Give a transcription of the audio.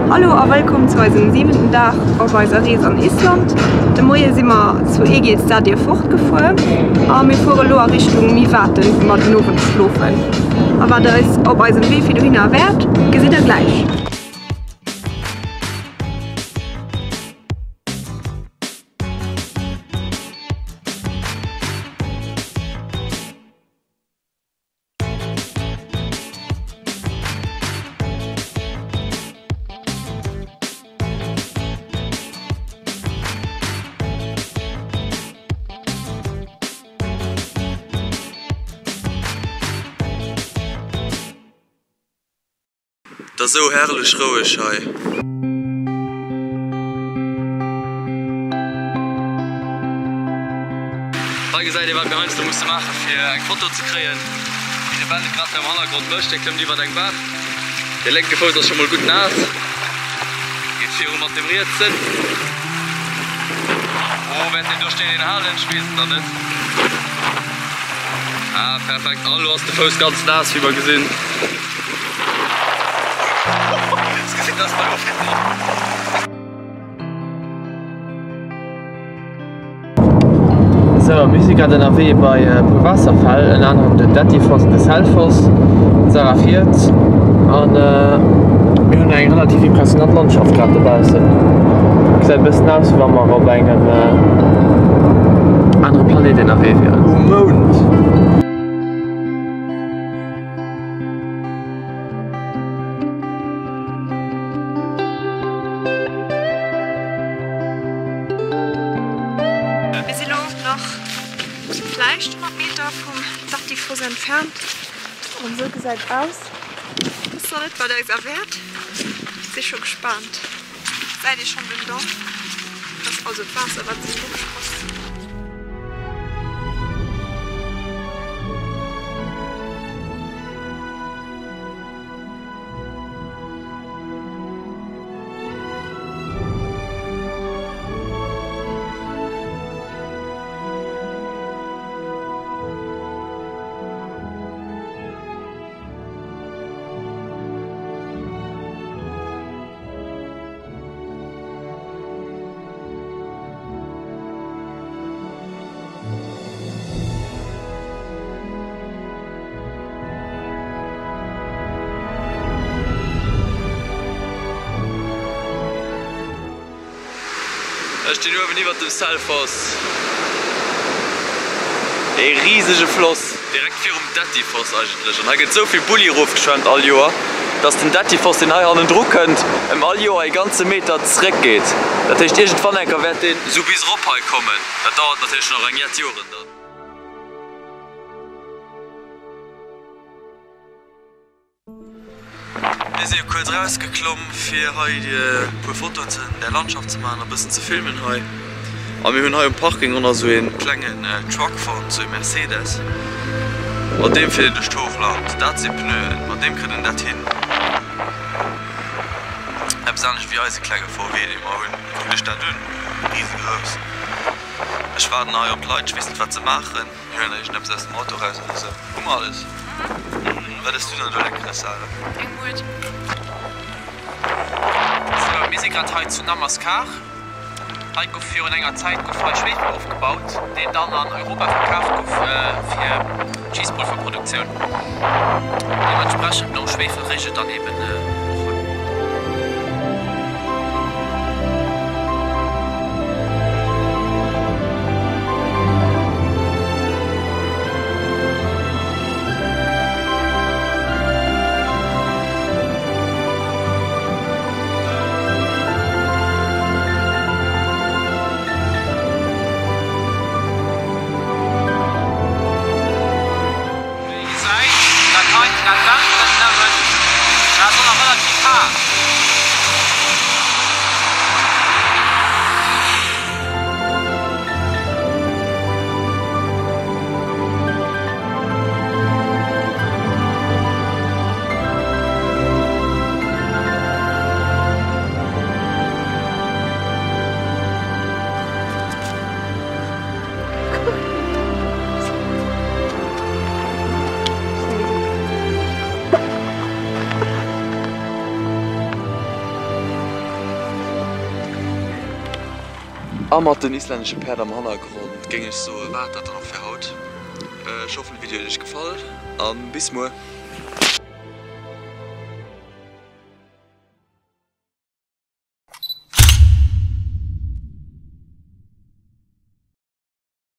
Hallo a wëllkomm zu eisem siwenten Dag op eiser Rees an Island. De Moie si mer zu Egilsstaðir fortgefuer a mir fuere lo a Richtung Mývatn, wou mer den Owend schlofen. A wat eis op eisem Wee fir dohinner erwaart, gesitt der gläich. Et ass esou herrlech roueg hei. Hei gesäit ee wat mir heiansdo musse maache fir eng Foto ze kréien. Wéi de Ben et grad hei am Hannergrond mécht, hie klëmmt iwwert eng Baach. De lénke Fouss ass scho mol gutt naass, geet viru mat dem rietsen. Oh, wäert deen do Steen een halen? Ech weess et nach net. Ah, perfekt. An elo ass de Fouss ganz naass, wéi mer gesinn. Sou, mir si grad ënnerwee bei e puer Waasserfäll, ënner anerem den Dettifoss an de Selfoss. D'Sarah fiert an mir hunn eng relativ impressionant Landschaft grad dobaussen. Gesäit e bëssen aus, wéi wa mer op engem anere Planet ënnerwee wieren. Um Mound! Mir si lo nach vläicht 100 Meter vum Dettifoss entfernt an esou gesäit et aus. Wëss nach net wat eis erwäert, si scho gespaant. Gesäit ee schonn den Damp, dat ass also d'Waasser wat sech eropsprotzt. Ech stinn uewen iwwert dem Selfoss, ee risege Floss, direkt virum Dettifoss eigentlech. An hei gëtt esou vill Bulli erofgeschwemmt all Joer, dass den Dettifoss, deen hei hannendru kënnt, ëm all Joer ee ganze Meter zréck geet. Dat heescht, iergendwann enker wäert deen esou bis erop hei kommen. Dat dauert natierlech nach eng jett Joren dann. Mir si jo kuerz erausgeklomm fir hei e puer Fotoen ze der Landschaft ze maachen a bëssen ze filmen hei. A mir hunn hei um Parking och nach esou ee klengen Truck fonnt, esou ee Mercedes. Mat deem fiert een duerch d'Hochland. Dat si Pneuen, mat deem kritt een dat hin. Eppes anescht wéi eise klenge VW dee mer hunn. Kuckt iech dat un, risegrouss. Ech waarden hei op d'Leit, ech weess net wat se maachen. Mir huelen iergendeppes aus dem Auto raus oder sou. Hu mer alles? Wat ess du dann do Leckeres, Sarah? Eng Muert. Sou, mir si grad hei zu Namaskar. Hei gouf virun enger Zäit gouf hei Schwefel ofgebaut, deen dann an Europa verkaaft gouf fir d'Schiesspulverproduktioun. Deementsprechend no Schwefel richt et dann eben och hei. Wéi ee gesäit, dat hei, dat Daach net nëmmen, mä ass och nach relativ. A mat den islännesche Päerd am Hannergrond géing ech soen, war et dat dann och fir haut. Ech hoffen de Video huet iech gefall an bis muer.